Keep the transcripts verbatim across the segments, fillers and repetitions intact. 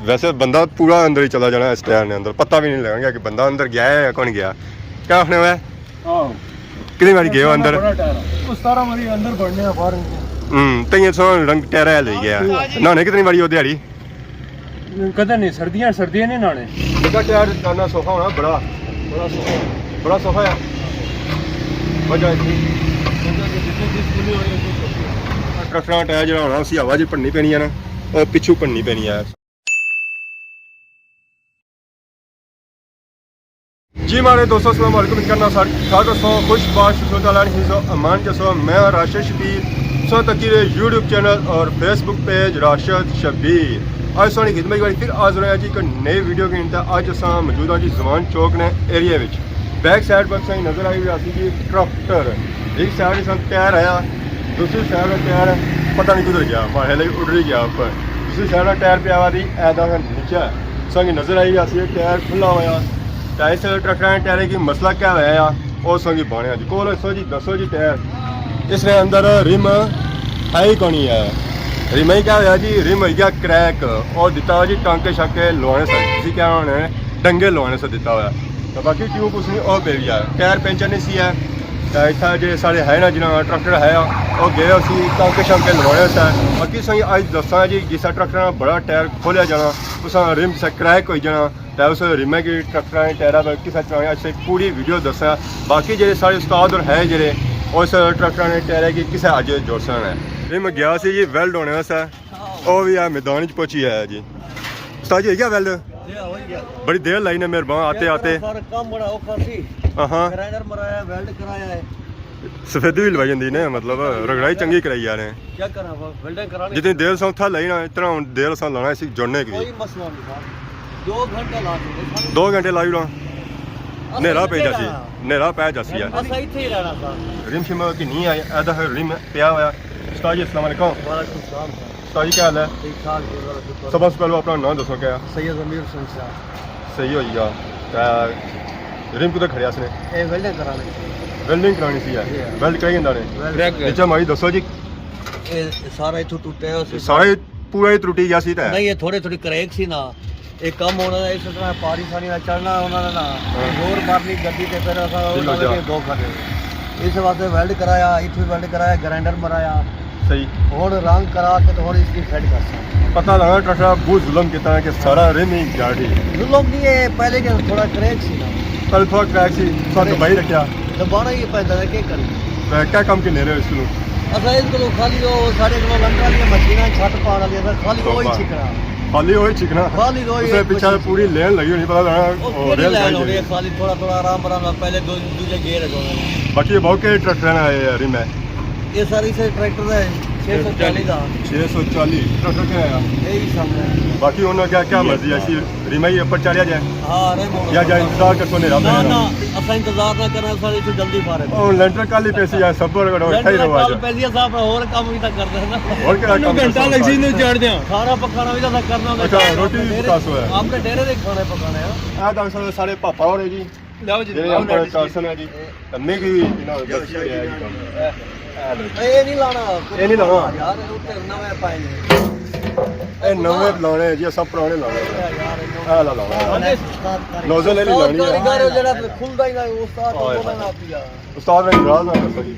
ویسے بندہ پورا اندر ہی چلا جانا اس ٹائر نے اندر، پتہ بھی نہیں لگنا کہ بندہ اندر گیا ہے یا کون گیا۔ کیا آخنے ہوئے؟ ہاں۔ کتنی باری گئے ہو اندر؟ بڑا ٹائر ہے۔ اس طرح مری اندر بڑنے ہیں باہر۔ ہوں، تئیں سو رنگ ٹائر ہے لے گیا۔ نہانے کتنی باری ہو دیہاڑی؟ کدے نہیں، سردیاں، سردیاں نہیں نہانے۔ بڑا ٹائر جانا سوکھا ہونا، بڑا۔ بڑا سوکھا۔ بڑا سوکھا ہے۔ وجہ اس کی۔ ٹرکٹراں ٹائر جڑا ہونا، اسی ہوا جی بھننی پینی ہے نا، اور پچھو بھننی پینی ہے۔ جی ماڑے دوستو، السلام علیکم، امید کرنا سارے ٹھیک ٹھاک ہسو، خوش باش ہسو، اللہ تعالیٰ نے حفظ و امان چ ہسو۔ میں ہاں راشد شبیر، سو تکی رہے یوٹیوب چینل اور فیس بک پیج راشد شبیر۔ اج ساڑی خدمت والی پھر حاضر ہویا جی ایک نئی ویڈیو کے اندر۔ اج اساں موجود ہاں جی زمان چوک نے ایریا وچ۔ بیک سائیڈ پر تساں نظر آئی ہوئی سی جی ٹرکٹر، ایک سائیڈ اس ٹائر آیا، دوسری سائیڈ ٹائر پتہ نہیں کدھر گیا، ماڑے لئی اڈری گیا اوپر۔ دوسری سائیڈ ٹائر پیا ہوا دی ایدا نیچے۔ سنگ نظر آئی جاسی ٹائر کھلا ہویا۔ تے اس ٹرکٹر نے ٹائر کی مسئلہ کیا ہویا ہے، او سنگ بانیا جی۔ کول سو جی، دسو جی ٹائر۔ اس نے اندر رم ہے ہی کونی ہے۔ رم ہی کیا ہویا جی، رم ہوئی گیا کریک۔ او دتا ہوا جی ٹانکے شانکے لوانے سے، کسی کیا ہونے، ڈنگے لوانے سے دتا ہوا۔ تے باقی ٹیوب اس نے او پئی ہوئی ہے، ٹائر پنچر نہیں سی ہے۔ تے اتھا جے سارے ہے نا جنہاں ٹریکٹر ہے، او گئے اسی ٹانکے شانکے لوانے سے۔ باقی سوئی اج دساں جی، جس ٹریکٹر نا بڑا ٹائر کھولیا جانا، اس نا رم سے کریک ہوئی جانا، تے اس رمے کی ٹریکٹر نے ٹائر پر کسے چلانے، اج سے پوری ویڈیو دساں۔ باقی جڑے سارے استاد اور ہے جڑے، اس ٹریکٹر نے ٹائر کی کسے اج جوڑسن ہے۔ رم گیا سی جی ویلڈ ہونے سے۔ او وی ہے میدان وچ پہنچی ہے جی۔ استاد جی، ہوئی گیا ویلڈ؟ جی، ہوئی گیا۔ بڑی دیر لائی نے مہربان آتے آتے۔ سارا کام بڑا اوکھا سی۔ ہاں۔ گرائنڈر مرایا، ویلڈ کرایا ہے۔ سفیدی بھی لوائی جاندی نے، مطلب، رگڑائی چنگی کرائی یار۔ کیا کراں، ویلڈنگ کرانی۔ جتنی دیر سا اتھا لائی نا، اتنا ہن دیر سا لانا اسی جوڑنے کی۔ کوئی مسئلہ نہیں صاحب۔ دو گھنٹے لا دیتے سارے۔ دو گھنٹے لائی نا۔ اساں نیرا پہ اتھے جاسی، رہنا۔ نیرا پہ جاسی ہے۔ اساں اتھے ہی رہنا صاحب۔ رم شم کی نہیں آئی، ایدا رم پیا ہوا۔ استاد جی، السلام علیکم۔ وعلیکم السلام۔ استاد جی، کیا حال ہے؟ ٹھیک ٹھاک جی، اللہ کا شکر۔ سب سے پہلے اپنا نام دسو کیا؟ سید ضمیر حسین شاہ۔ صحیح ہوئی گیا۔ تے رم کدھر کھڑیا اس نے؟ اے ویلڈنگ کرانی سی۔ ویلڈنگ کرانی سی ہے؟ جی ہاں۔ ویلڈ کرائی جاندا نے؟ ویلڈ۔ نیچے مائی دسو جی۔ اے سارا اتھوں ٹوٹیا ہویا سی۔ سارا ہی پورا ہی ٹوٹی گیا سی تے؟ نہیں، یہ تھوڑے تھوڑی کریک سی نا۔ ایک کم ہونا تھا، اس طرح پاری ساری نہ چڑھنا ہونا تھا نا، ہاں۔ زور مارنی گڈی تے پھر اساں ٹھیک ہو جا۔ دھوکہ دے۔ اس واسطے ویلڈ کرایا، اتھوں ویلڈ کرایا، گرائنڈر مرایا۔ صحیح۔ ہن رنگ کرا کے تے ہن اس کی فٹ کرساں۔ پتہ لگا ٹرکٹر بہت ظلم کیتا ہے کہ سارا رم ہی جاڑی۔ ظلم نہیں ہے، پہلے کہ تھوڑا کریک سی نا۔ پہلے تھوڑا کریک سی، تھوڑا کریک۔ دبائی رکھیا۔ دبانا ہی پیندا ہے، کیا کریے؟ تے کیا کم کنے رہے ہو اس کولوں؟ اساں اس کولوں خالی او ساڑے کولوں لنڈر والیاں مشیناں چھت پاڑ والیاں، اساں خالی اوہی توبہ۔ چھکنا۔ خالی اوہی چھکنا؟ خالی اوہی اس نے ایک پچھے مشین پوری چھکنا۔ لین لگی ہونی، پتہ لگنا، او او پوری ریل لین کھائی ہونی گئی۔ ہے، خالی تھوڑا تھوڑا آرام آرام نال، پہلے دو، دوجے گیئر لگانے۔ باقی بہت کے ٹریکٹر آئے یار، میں۔ یہ ساری سے ٹریکٹر ہے، چھ سو چالیس دا۔ چھ سو چالیس ٹریکٹر کیا ہے؟ یہی سامنے۔ باقی انہوں نے کیا، کیا مرضی ہے، اسی ریمائی اوپر چڑھیا جائے؟ ہاں، نہیں موڑ یا جائے، انتظار کرسو، نیرا نہ، پے نہ، اساں انتظار نہ کرنا، اساں اتھوں جلدی فارغ۔ او، لینٹر کل ہی پیسی ہے، صبر کرو، اتھا ہی رہو آج۔ کل پیسی ہے، صاحب، اور کم بھی تک کرنا ہے نا۔ اور کیا کم گھنٹہ کرسو؟ لگ سی، نو چڑھ دیاں۔ کھانا پکانا بھی تاں کرنا ہوندا اچھا، ہے۔ روٹی بھی پکاسو ہے۔ اپنے ڈیرے دے کھانے پکانے ہیں۔ اے تاں سارے پاپا ہو رہے جی۔ لیاؤ جی، جنہیں لیاؤ ہم بڑے جی۔ کاسن ہے جی۔ میں کی بھی انہاں دسی ہے جی کم۔ اے نہیں لانا۔ اے نہیں لانا۔ یار، اے اتھے نویں پائے نے۔ اے نویں لانے جی، اساں پرانے لانے۔ اے یار، اے نویں۔ اے لا لانا۔ نوزل والی لانی ہے۔ کاریگر جڑا کھلدا ہی نہ، استاد کو بولنا پیا۔ استاد نے ناراض نہ کرسو جی۔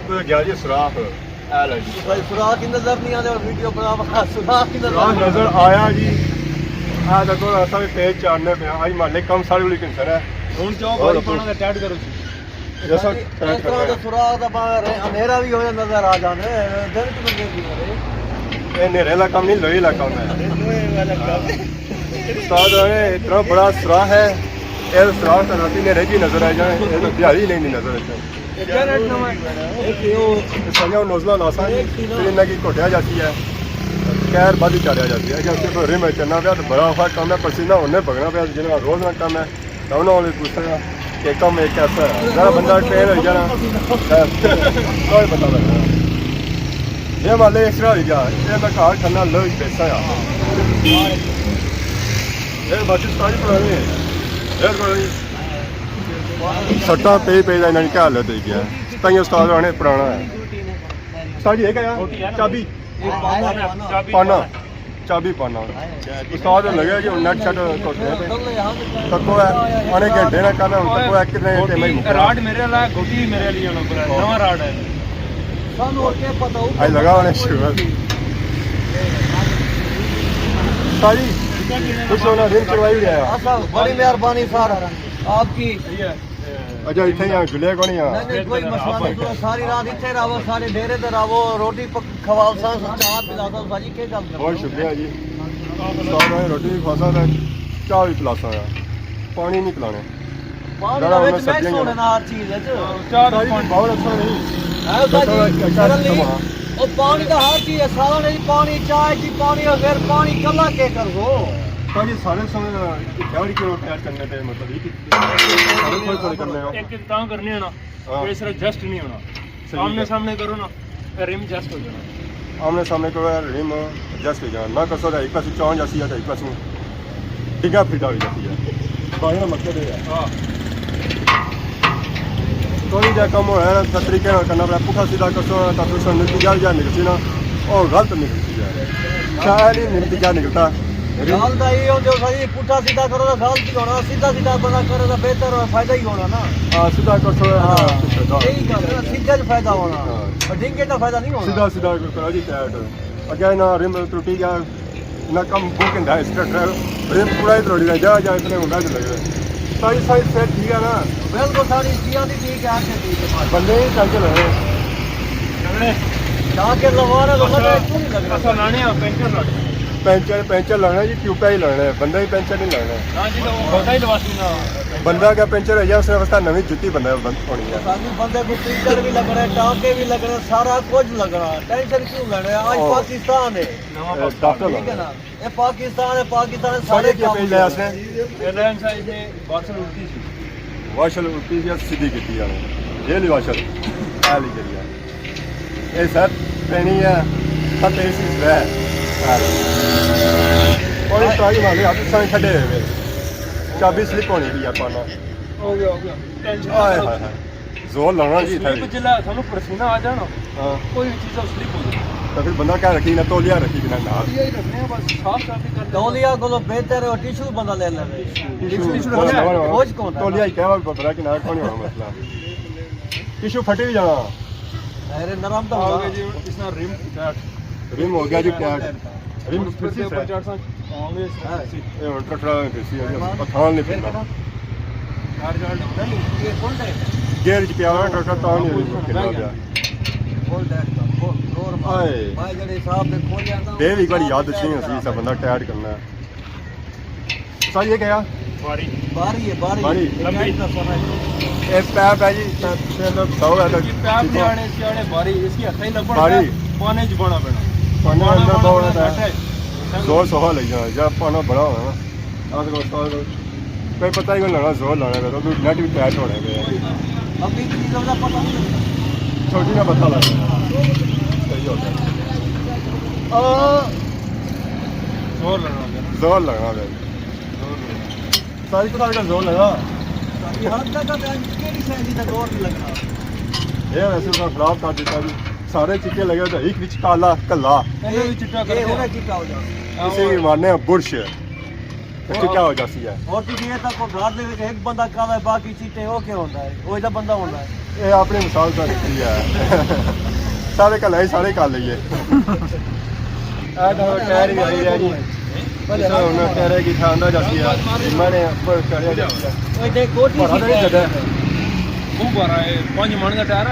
کوئی گیا جی سوراخ۔ اے لو جی۔ بھائی، سوراخ ہی نظر نہیں آتے، اور ویڈیو بنا بنا سوراخ ہی نظر سوراخ نہیں نظر آتے۔ آیا جی۔ اے دیکھو، اساں بھی پیج چاڑھنے پے آں۔ اج محلے کم سارے والی کنسر ہے۔ ہن جاؤ، اور بھائی، اپنا پانا تے ٹائٹ کرو جی۔ جیسا اس طرح، ٹائٹ اس طرح کرنا دا ہے۔ سوراخ دا باہر ہے، اندھیرا بھی ہو جائے، نظر آ جانے، دن تو نظر نہیں آ رہے۔ اے نیرے والا کم نہیں، لوہے والا کم ہے۔ لوہے والا کم۔ استاد، اے اتنا بڑا سوراخ ہے، اے سوراخ تو راتی نیرے جی نظر آ جائے، اے تو دیہاڑی نہیں نظر آ جائے۔ اے ساریاں نوزلاں لاساں جی، پھر انہاں کی گھٹیا جاتی ہے، کیر بعد ہی چاڑھیا جاتی ہے۔ اگر صرف رم چلنا پیا تو بڑا اوکھا کم ہے، پسینہ ہونے بگنا پیا، جنہاں روز نہ کم ہے، تو انہاں نے پوچھنا کہ کم ایک کیسا ہے؟ ذرا بندہ ٹرین ہو جانا، کوئی پتہ لگنا۔ یہ والے اس طرح ہو گیا، یہ میں گھر کھانا لوگ بیچا ہے۔ یہ باقی ساری پرانی ہے، یہ پرانی۔ سٹاں پئی پئی دا انہاں نے کیا حالت ہوئی گیا ہے؟ تائیں استاد آنے پرانا ہے۔ استاد جی، یہ کیا ہے؟ چابی؟ پانا، چابی پانا۔ استاد لگا کہ ہن نیٹ شیٹ کرنے پہ۔ تکو ہے، آنے گھنٹے نہ کرنا، ہن تکو ہے کتنے ٹائم ہی مکنا۔ راڈ میرے والا، گوٹی میرے لیے ہونا پورا، نواں راڈ ہے۔ سانو اور کیا پتہ ہو؟ آئی لگا ہونے شروع۔ ساری خوش ہونا، دن چلوائی گیا۔ اصل بڑی مہربانی سر آپ کی۔ اچھا، اتھے ہی آ، جلیا کونی آ؟ نہیں، نہیں، کوئی مسئلہ نہیں، تساں ساری رات اتھے رہو، سارے ڈیرے تے رہو، روٹی پک-، کھواؤ سا، چاہ پلاؤ سا، ساری کے گل کرو؟ بہت شکریہ جی۔ استاد نے روٹی بھی کھواسا تے چاہ بھی پلاسا آ۔ پانی نہیں پلانے۔ پانی ذرا دا ہن وچ سردیاں مکس ہونے نا ہر چیز وچ۔ چاہ بھی ساری پانی۔ بہت اچھا نہیں۔ ہے استاد جی، شرم نہیں۔ او پانی دا ہر چیز ہے، سارا نہیں پانی، چاہ جی پانی، اور پھر پانی کلا کے کرو؟ پانی سارے سارے کیا کیوں تیار کرنے پہ، مطلب، یہ کہ تھوڑے تھوڑے کرنے ہو۔ ایک ایک تاں کرنے ہو نا، ہاں۔ تو اس طرح ایڈجسٹ نہیں ہونا۔ صحیح آمنے ہے۔ سامنے کرو نا، رم ایڈجسٹ ہو جانا۔ آمنے سامنے کرو، رم ایڈجسٹ ہو جانا۔ نہ کسو تو ایک پاسوں چاں جاسی ہے تو ایک پاسوں ڈگا پھردا ہو جاسی ہے۔ پانی کا مقصد یہ ہے۔ ہاں۔ کوئی جا کم ہونا ہے نا، طریقے نال کرنا پڑے۔ پٹھا سیدھا کسو نا، تو پھر نتیجہ بھی جا نکلسی نا، اور غلط نکلسی ہے۔ شاید ہی نتیجہ نکلتا۔ گل تاں ایہہ ہوندی ہے ساری، پٹھا سیدھا کرو تاں غلط ہی ہونا، سیدھا سیدھا بندہ کرے تاں بہتر ہونا، فائدہ ہی ہونا نا۔ ہاں، سیدھا کرو تاں ہاں، فائدہ۔ یہی گل ہے نا، سیدھے چ فائدہ ہونا۔ ہاں۔ اور ڈنگے چ فائدہ نہیں ہونا۔ سیدھا سیدھا کرو جی ٹائٹ۔ اگے نہ رم ترٹی گیا، نہ کم بکندا ہے، اسٹرٹ رم پورا ہی تروڑی رہا، جا جا اتنے ہوندا چلے گیا۔ ساری ساری سیٹ ٹھیک ہے نا؟ بالکل ساری چیزاں بھی ٹھیک ہے، آ کے ٹھیک ہے۔ بندے ہی چل کے لگنے۔ لگنے۔ جا کے لگوانا تو لگنا، کیوں نہیں لگنا؟ اصل لانے آ، پینچر لانے۔ پینچر، پینچر لگنا جی، ٹیوبا ہی لگنا ہے، بندہ ہی پینچر نہیں لگنا۔ ہاں جی، تو بندہ ہی لواسی نا۔ بندہ کا پینچر ہے یا اس واسطے نویں جتی بندہ بند ہونی ہے۔ سانو بندے کو پینچر بھی لگنا ہے، ٹانکے بھی لگنا ہے، سارا کچھ لگنا ہے۔ ٹینشن کیوں لینا ہے؟ آج او۔ پاکستان ہے۔ نواں اے، پاکستان۔ ڈاکٹر ٹھیک ہے نا؟ اے پاکستان ہے، پاکستان سارے سارے کیا کام پیج لے ہو اس نے؟ جانے۔ اے لین سا اسے واشل الٹی سی۔ واشل الٹی سی، سیدھی کیتی ہے۔ جیلی واشل۔ آلی کیتی ہے۔ اے سر پینی ہے، ختم اے سی ہے۔ اور اس طرح کی مالے ہاتھ سان کھڈے ہوئے۔ چابی سلپ ہونی بھی ہے پانا۔ ہو گیا، ہو گیا۔ ٹینشن نہ آئے کرو۔ ہائے ہائے۔ زور لانا جی اتھا سلپ بھی۔ جلا تھانوں پسینہ آ جانا، ہاں۔ کوئی بھی چیز سلپ ہو جائے۔ تو پھر بندہ کیا رکھی نا، تولیہ رکھی بنا نال۔ تولیہ ہی رکھنے ہیں بس، صاف صافی کر دیں۔ تولیہ کولو بہتر ہے، ٹشو بندہ لے لے۔ ٹشو، ٹشو، ٹشو بندہ لے لے۔ کچھ کون ہے؟ تولیہ ہی کہہ بندہ کہ نال کون ہونا مسئلہ۔ ٹشو پھٹی بھی جانا۔ ارے نرم تو آؤ ہوگا۔ گے جی، اس نا رم ٹائٹ۔ رم ہو گیا جی ٹائٹ۔ رم اس پر پھر سے سے اوپر چڑھ سا، آؤں گے اس طرح سے۔ اے ہن ٹرٹرا پھرسی ہے، پتھان نہیں پھرنا۔ گیئر چ پیا ہوا ٹرٹرا، تاں نہیں رم پھرنا پیا۔ آئے۔ دے بھی بڑی یاد اچھی ہوئی سی، سا بندہ ٹائٹ کرنا ہے۔ سر، یہ کیا؟ باری۔ باری ہے، باری۔ باری۔ لمبی۔ اے پیپ ہے جی، پیپ، پیپ تو بتاؤ ہے تو یہ پیپ نہیں آنے، اس کے آنے باری، اس کی ہتھا ہی لبڑ باری۔ پانے چ بانا پینا۔ پانا اندر بہت ہے۔ زور سوہا لگ جانا، جب پانا بڑا ہونا نا۔ آج کل استاد کوئی پتہ ہی نہیں لگنا، زور لانا پہ تو نیٹ بھی ٹائٹ ہونے پہ۔ ابھی کی چیزوں کا پتہ نہیں لگتا۔ چھوٹی کا پتہ لگنا۔ صحیح ہو گیا۔ آ، زور لگنا پہ۔ زور لگنا پہ۔ ساری کو سارے کا زور لگا۔ یہ ہر جگہ پہ آج کیڑی شے جی کا زور نہیں لگنا۔ یہ ویسے تو خراب کر دیتا جی۔ سارے چٹے لگے تو ایک وچ کالا کلا۔ یہ، یہ ہو گیا چٹا ہو جانا۔ اسے ہی مارنے ہیں برش۔ تو چٹا ہو جاسی ہے۔ اور تو یہ تک گھر دے وچ ایک بندہ کالا ہے، باقی چٹے، وہ کیا ہوتا ہے؟ وہ ایسا بندہ ہوتا ہے۔ یہ اپنے مثال تو لکھی ہے۔ سارے کل ہے، سارے کل ہی ہے۔ اے تو ٹائر ہی آئی ہے جی۔ اس نے ہن ٹائر کی تھاں آندا جاسی ہے۔ میں نے اوپر چڑھیا جاسی ہے۔ وہ دیکھ، کوٹھی بھرا تو نہیں چڑھا۔ وہ بھرا ہے، پانچ من کا ٹائر ہے۔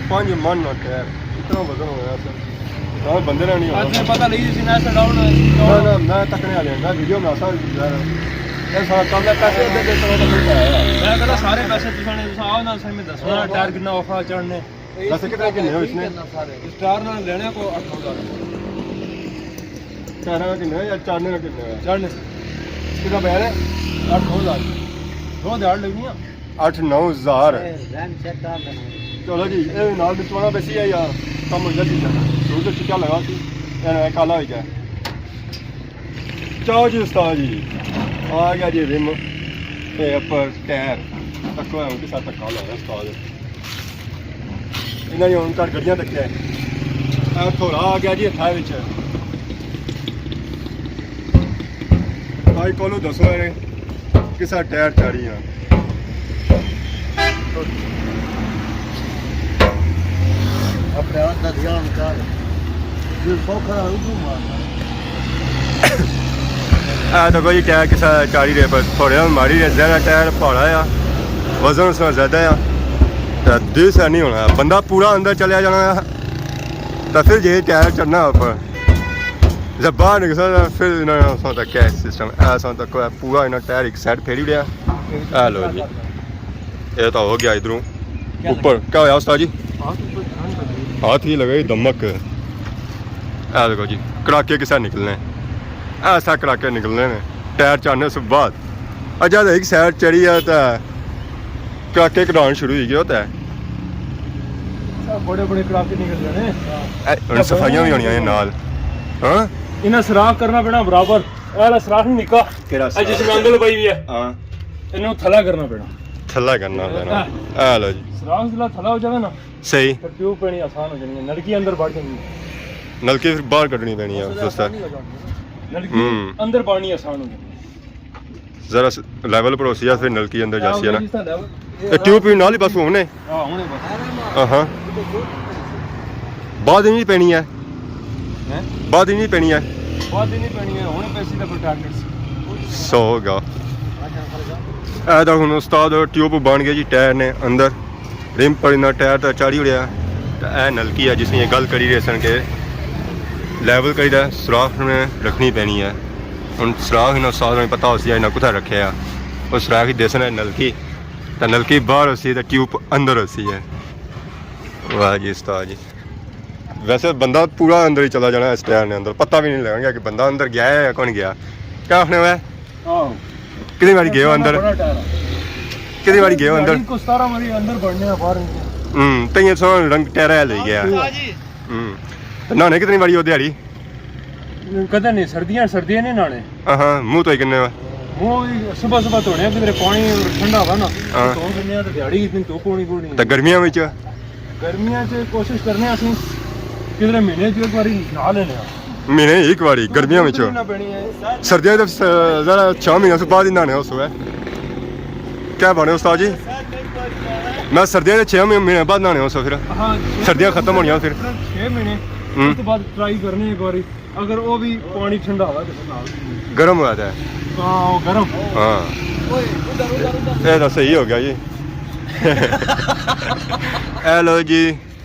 پانچ من کا ٹائر۔ اتنا وزن ہویا سر۔ ہاں، بندے نے نہیں ہونا۔ تمہیں پتہ لگی سی، میں ایسا ڈاؤن ہے۔ نہ، نہ، میں تکنے والے، میں ویڈیو بناسا یار۔ اے سارا کم ہے، پیسے ادھر دے کرو تو پھر کیا ہے؟ میں کہنا سارے پیسے تساں نے، تساں آؤ نا، صحیح میں دسو نا، ٹائر کتنا اوکھا چڑھنے۔ ویسے کتنے کنے ہوئے اس نے؟ اس ٹائر نے لینے کو اٹھ ہزار۔ ٹائر نے کنے ہوئے یا چڑھنے نے کنے ہوئے؟ چڑھنے۔ کتنا پیا ہے؟ اٹھ نو ہزار۔ دو دیہاڑ لگنی ہے۔ اٹھ نو ہزار۔ اے، رن چیک کر لینا۔ چلو جی، اے نال مچوانا پیسی ہے یا کم ہو جاسی ہے؟ سور تو چکا لگا سی، اے کالا ہو گیا۔ چاؤ جی استاد جی، آ گیا جی رم تے اپر ٹائر۔ تکو ہے، ہن کسا تکا لگا استاد۔ انہاں نے ہن گھر گڈیاں تکیا ہے۔ تھوڑا آ گیا جی ہتھا وچ۔ بھائی کولو دسو اے کسا ٹائر چاڑی آ؟ اپنے ہاتھ دا دھیان کر۔ جو سوکھا ہے، اردو مارنا۔ اے دیکھو جی، ٹائر کسا چاڑی رہے، پر تھوڑے ہن ماری رہے، زیادہ ٹائر پہاڑا آ، وزن اس نا زیادہ آ، تے دل سا نہیں ہونا۔ بندہ پورا اندر چلیا جانا آ، تے پھر جے ٹائر چڑھنا اوپر، جب باہر نکلسا، پھر انہاں نے اساں تک کیا سسٹم، ایسا تک پورا انہاں ٹائر ایک سائیڈ پھیری اڑیا۔ اے لو جی، اے تو ہو گیا ادھروں اوپر۔ کیا ہویا استاد جی؟ ہاتھ ہی لگا جی دمک۔ اے دیکھو جی، کڑاکے کسا نکلنے، ایسا کڑاکے نکلنے نے ٹائر چڑھنے سے بعد۔ اجا تو ایک سائیڈ چڑھی ہے تو کڑاکے کڈان شروع ہوئی گئے ہوتا ہے۔ بڑے بڑے کڑاکے نکل جانے۔ اے، ہن صفائیاں بھی ہونیاں نے نال۔ ہاں؟ انہاں سوراخ کرنا پینا برابر۔ اے والا سوراخ نہیں نکا۔ کیڑا اے جس میں سوراخ؟ انگل پائی ہوئی ہے۔ ہاں۔ انہوں تھلا کرنا پینا۔ تھلا کرنا پینا۔ ہاں۔ اے لو جی۔ سوراخ جلا تھلا ہو جائے نا۔ صحیح۔ پھر ٹیوب پینی آسان ہو جانی ہے، نلکی اندر بڑھ جانی ہے۔ نلکی پھر باہر کڈنی پینی ہے، دوست۔ نلکی ہوں۔ اندر بڑھنی آسان ہو جانی ہے۔ ذرا س-، لیول پر ہوسی ہے، پھر نلکی اندر جاسی ہے نا۔ اے ٹیوب بھی نال ہی بس ہونے۔ ہاں، ہونے بس۔ ہاں، ہاں۔ بعد نہیں پینی ہے۔ ہیں؟ بعد نہیں پینی ہے۔ بعد نہیں پینی ہے، ہونے پیسی دا پھر ٹارگٹ۔ سو گا۔ اے تاں ہن استاد ٹیوب بن گئے جی ٹائر نے اندر۔ رم پر انہاں ٹائر تے چاڑھی اڑیا۔ تے اے نلکی ہے جس نی گل کری رہے سن کہ لیول کری تے سوراخ نے رکھنی پینی ہے۔ ہن سوراخ انہاں استاد نے پتہ ہوسی انہاں کتھا رکھیا ہے۔ او سوراخ ہی دیسن ہے نلکی۔ تے نلکی باہر ہوسی تے ٹیوب اندر ہوسی ہے۔ واہ جی استاد جی۔ ویسے بندہ پورا اندر ہی چلا جانا اس ٹائر نے اندر، پتہ بھی نہیں لگنا کہ بندہ اندر گیا ہے یا کون گیا۔ کیا آخنے ہوئے؟ ہاں۔ کتنی واری گئے ہو اندر؟ بڑا ٹائر ہے۔ کتنی واری گئے ہو اندر؟ گاڑی کو ستارہ واری اندر بڑھنے ہیں، باہر نہیں۔ ہوں، تئیں سو رنگ ٹائر ہے لے گیا۔ ہاں جی۔ ہوں۔ تے نہانے کتنی واری ہو دیہاڑی؟ کدے نہیں، سردیاں، سردیاں نہیں نہانے۔ ہاں، ہاں، منہ تو ہی کنے ہوئے؟ منہ بھی صبح صبح دھونے آں، کدھر پانی ٹھنڈا ہوا نا، ہاں۔ دھو کنے آں تے دیہاڑی اتنی دھوپ ہونی کوئی نہیں۔ تے گرمیاں وچ؟ گرمیاں چ کوشش کرنے آں اسی کدھر مہینے چ ایک واری نہا لینے آں۔ مہینے ایک واری گرمیاں وچ؟ نہ پینی ہے۔ سردیاں تے س-، ذرا چھ مہینے سے بعد ہی نہانے ہو سو ہے۔ کیا بنے استاد جی؟ میں سردیاں دے چھ مہینے بعد نہانے ہو سو پھر۔ ہاں، چھ سردیاں ختم ہونیاں پھر۔ چھ مہینے، ہوں۔ اس تو بعد ٹرائی کرنے ایک واری۔ اگر وہ بھی پانی ٹھنڈا ہوا تو نال۔ گرم ہوا تھا۔ ہاں، وہ گرم۔ ہاں۔ اے تاں صحیح ہو گیا جی۔ اے لو جی،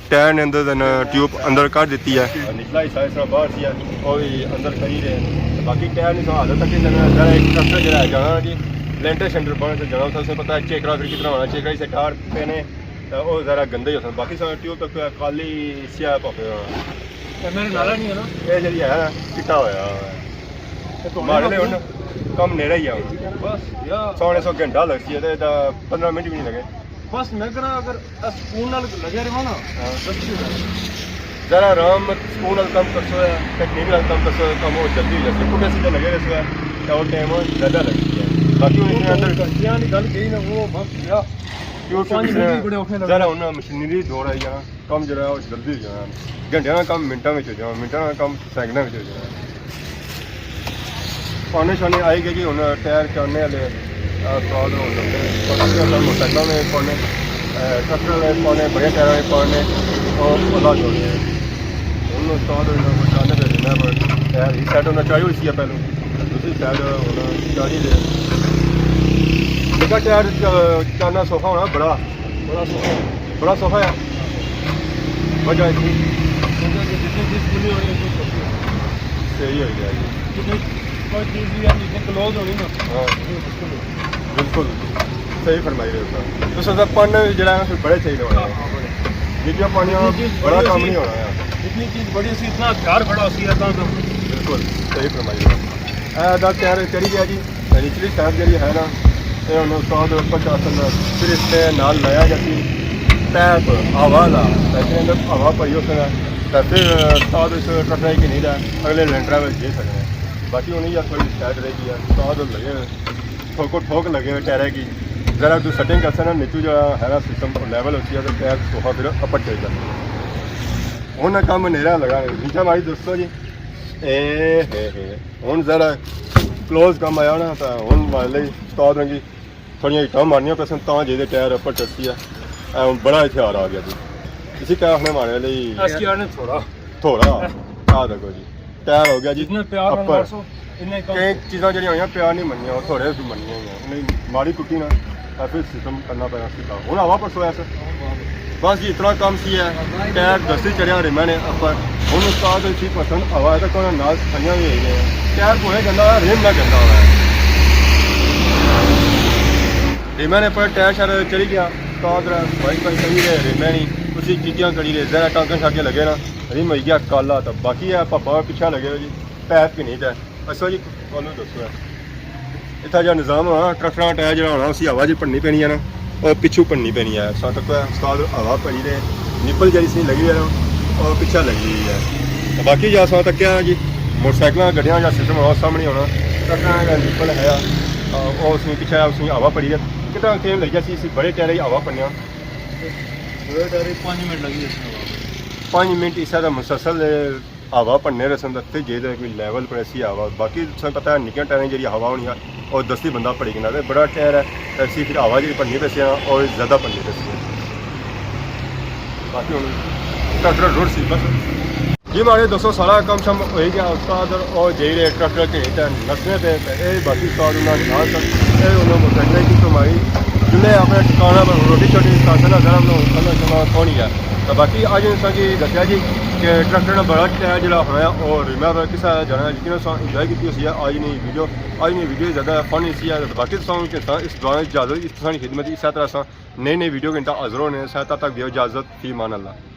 ٹائر نے اندر دن ٹیوب اندر کر دیتی ہے۔ نچلا حصہ اس طرح باہر سی ہے، وہ بھی اندر کری رہے ہیں۔ باقی ٹائر نہیں سو حالت تک ذرا ایک ٹریکٹر جڑا ہے جانا جی، لینٹر شینٹر بن سے جانا، اس سے پتہ ہے چیکرا پھر کتنا ہونا، چیکرا سے ٹائر پینے۔ تے او ذرا گندے ہی ہوسن، باقی سارے ٹیوب تک خالی سیاہ پاپے ہونا۔ تے میرے نالا نہیں ہے نا؟ اے جڑی ہے نا، چٹا ہویا ہوا ہے۔ تے دھونے ماڑے لے ہن کم نیڑے ہی آ۔ بس یار۔ سونے سو گھنٹہ لگسی ہے تے اتھا پندرہ منٹ بھی نہیں لگے۔ بس میں کہنا اگر اس سکون نال لگے رہو نا، ہاں۔ بس ٹھیک ہے۔ ذرا آرام سکون نال کم کرسو ہے، ٹیکنیک نال کم کرسو ہے، کم او جلدی ہو جاسی۔ پٹھے سیدھے لگے رہسو ہے، تے او ٹائم زیادہ لگسی ہے۔ باقی ہن اس نے اندر گھنٹیاں دی گل کہی نا، وہ بس یار۔ کیوں کہ پنج منٹ بھی بڑے اوکھے لگنے۔ ذرا ہن مشینری دور آئی جانا، کم جڑا ہے او جلدی ہو جانا۔ گھنٹیاں نا کم منٹاں وچ ہو جانا، منٹاں نا کم سیکنڈاں وچ ہو جانا۔ پانے شانے آئی گئے جی، ہن ٹائر چاڑھنے آلے، آ، استاد ہن لگے۔ پانے موٹر سائیکلاں نے پانے، اے، ٹریکٹر نے پانے، بڑے ٹائراں نے پانے، او اللہ جوڑے۔ ہن استاد ہن چاڑھنے پے جانا، پر ٹائر ہی سیٹ ہونا چاہیے اسی پہلو۔ دوسری سائیڈ ہن چاڑھی دے۔ نکا ٹائر چ-، چاڑھنا سوکھا ہونا بڑا۔ بڑا سوکھا۔ بڑا سوکھا ہے۔ وجہ اتنی۔ کیونکہ جتنی چیز کھلی ہوئی ہے، اتنی سوکھی ہے۔ صحیح ہو گیا جی۔ جتنی کوئی چیز بھی ہے، جتنی کلوز ہونی نا، ہاں۔ اتنی مشکل ہے۔ بالکل۔ صحیح فرمائی رہے ہو سر۔ تو سر، پن جڑا ہے، پھر بڑے چاہیے ہونے۔ ہاں، ہاں، بڑے۔ نکا پانی جتنی چیز بڑا بڑی کم ہوسی، نہیں ہونا ہے۔ جتنی چیز بڑی ہوسی، اتنا ہتھیار بڑا ہوسی، اتنا تو۔ بالکل، صحیح فرمائی رہے ہو۔ اے دا ٹائر چڑھی گیا جی۔ تے نچلی سائیڈ جیڑی ہے نا، اے ہن استاد اوپر چا سکنا۔ پھر اس نے نال لایا جاسی پیپ ہوا آلا، تاکہ اندر ہوا پائی ہو سکنا۔ تے پھر استاد اس ٹرکنا کی نہیں دا، اگلے لینٹراں وچ دے سکنا۔ باقی ہن یہ تھوڑی سائیڈ رہ گئی ہے، استاد لگے ہوئے، ٹھوکو ٹھوک لگے ہوئے ٹائرے کی۔ ذرا تو سیٹنگ کرسا نا، نیچو جا ہے نا سسٹم لیول ہوسی ہے، تو ٹائر سوکھا پھر اپر چڑھ جاتا۔ ہن کم نیرا لگا ہے۔ نیچے ماری دوستو جی، اے ہے ہے۔ ہن ذرا کلوز کم آیا نا، تاں ہن مارے لئی استاد ہوراں کی تھوڑیاں اٹاں مارنیاں پیسن، تاں جے دے ٹائر اپر چڑھسی ہے۔ اے ہن بڑا ہتھیار آ گیا جی۔ اسی کیا آخنے مارے لئی؟ اس کی آنے تھوڑا۔ تھوڑا۔ آ دیکھو جی، ٹائر ہو گیا جی۔ جتنا پیار نال اپر۔ مارسو، اتنا ہی کم۔ کئی چیزاں جڑیاں ہوئیاں پیار نہیں مننیاں، او تھوڑے مننیاں ہوئیاں۔ انہیں ماڑی کٹی نا، تے پھر سسٹم کرنا پیا سیدھا۔ ہن ہوا پرسوں ایسا۔ بس جی اتنا کم سی ہے۔ ٹائر دستی چڑھیا ریمے نے اپر۔ ہن استاد اسی پسند ہوا ہے تے کوئی نال سنیاں بھی ہوئی گئے۔ ٹائر پورے گندا ہوا، ریم نہ گندا ہوا ہے۔ ریمے نے اپر ٹائر شائر چڑھی گیا۔ استاد ذرا بھائی بھائی کری رہے، ریمے نہیں۔ اسی چیٹیاں کری رہے، ذرا ٹانکے شانکے لگے نا۔ ریم ہوئی گیا کالا، تے باقی ہے پاپا پچھا لگے ہوئے جی۔ پیپ کی نہیں تے۔ اچھا جی، کالو دسو ہے۔ اتھا جا نظام ہونا، ٹریکٹراں ٹائر جڑا ہونا، اسی ہوا جی پڑنی پینی ہے نا، او پچھو پڑنی پینی ہے۔ ساں تک استاد ہوا پڑی رہے، نپل جڑی سی لگی ہے نا، او پچھا لگی ہوئی ہے۔ تے باقی جا ساں تک کیا جی، موٹر سائیکلاں، گڈیاں جا سسٹم ہونا، او سامنے ہونا، ٹریکٹراں جا نپل ہے، او اس نے پچھا اس نے ہوا پڑی رہے۔ کتنا ٹائم لگیا سی اسی بڑے ٹائر ہی ہوا پڑنیا؟ بڑے ٹائر ہی پانچ منٹ لگی جاسی ہوا پڑنیا۔ پانچ منٹ اس طرح مسلسل ہوا پڑنے رسن تے جے تے کوئی لیول پر ایسی ہوا، باقی تساں پتہ ہے نکیاں ٹائریں جیڑی ہوا ہونی ہے، او دستی بندہ پڑی گنا، تے بڑا ٹائر ہے، ایسی پھر ہوا جیڑی پڑنی پیسی ہے، او زیادہ پڑنی پیسی ہے۔ باقی ہن ٹریکٹر رڑ سی بس۔ جی ماڑے دوستو، سارا کم شم ہوئی گیا، استاد او جائی رہے ٹریکٹر کے تے نسنے پہ، تے اے باقی استاد انہاں نال سن، اے انہاں موٹرسائیکل کی تو ماری، جنہیں اپنے ٹھکانہ پر روٹی شوٹی کھاسے نا، ذرا انہاں کھانا شانا کھونی ہے۔ تے باقی اج انہاں ساں کی دسیا جی، کہ ٹریکٹر نا بڑا ٹائر جیڑا ہونا ہے، او ریمہ پر کسا جانا ہے، لیکن اساں انجوائے کیتی ہوسی ہے۔ اج نی ویڈیو، اج نی ویڈیو زیادہ فن ہوسی ہے، تے باقی تساں کی اس دوران اجازت، اس تساں نی خدمت، اس طرح اساں نئی نئی ویڈیو گھنٹہ حاضر ہونے ہیں۔ تب تک دیو اجازت، فی امان اللہ۔